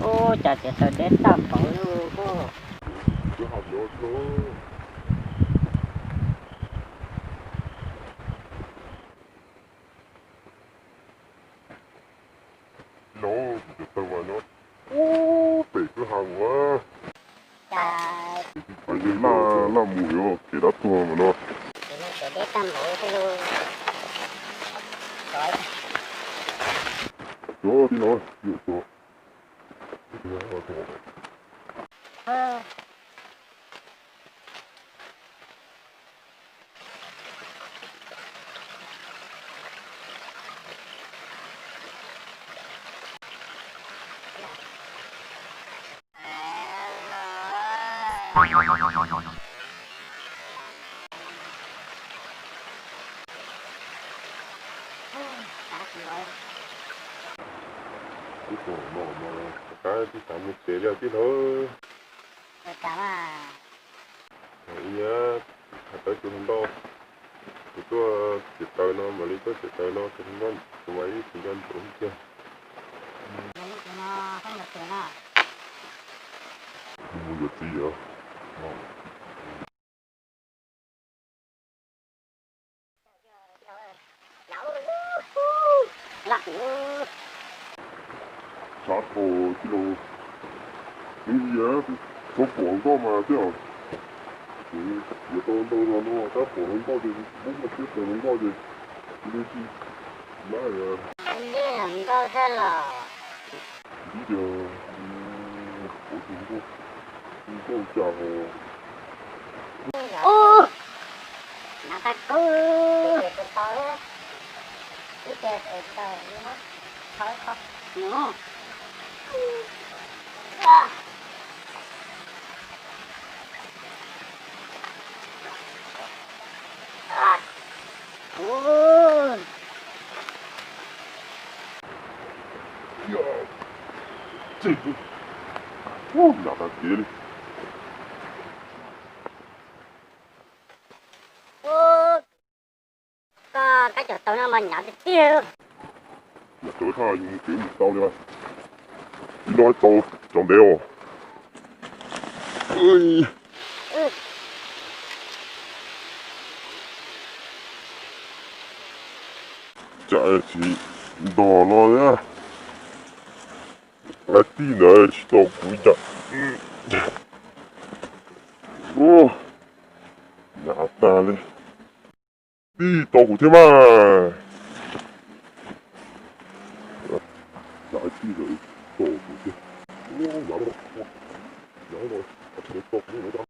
Ub, cas txiav taws deb tag npaum li. Tij laug, kuv cov taws mas nyob ub pem kwj ha ua. Cas pais yog laj laj mus yuav kev dab tuag mas no. Txiav deb tag npaum li. Cov tij laug, yuav tuag. Ub, no no, rov qab tij xav mus tsev li tij laug. Ib nyab hais tau tus hluas nkauj, kuv tuaj txiav taws no mam li tuaj txiav taws no, tus hluas nkauj kuv mas ib tsis nco ntsoov tiag. Mus yuav txiv os. Tshav kho tij laug, hnub ib kuv txhob pom hluas nkauj mas thiab. Kuv yuav tau ntau los no tab pom hluas nkauj ces pub noj thiab pom hluas nkoj ces kuv tsis lab nkauj thiab los. Ib tias kuv tus nkauj cas ho. Ub, nab qab kub. Ub, nram qab kev li. Ub, koj kab cov taws no mas hnyav tiag tiag. Yog tau thaj mus kev mus tau li. Tsis no tau cov ntev os. Cas tsis ntog no thiab. Tij ntawd tsis tau kuv cas. Hnyav tag li. Tij tau kuv thiab mas. Cas tij ntawd tau kuv thiab.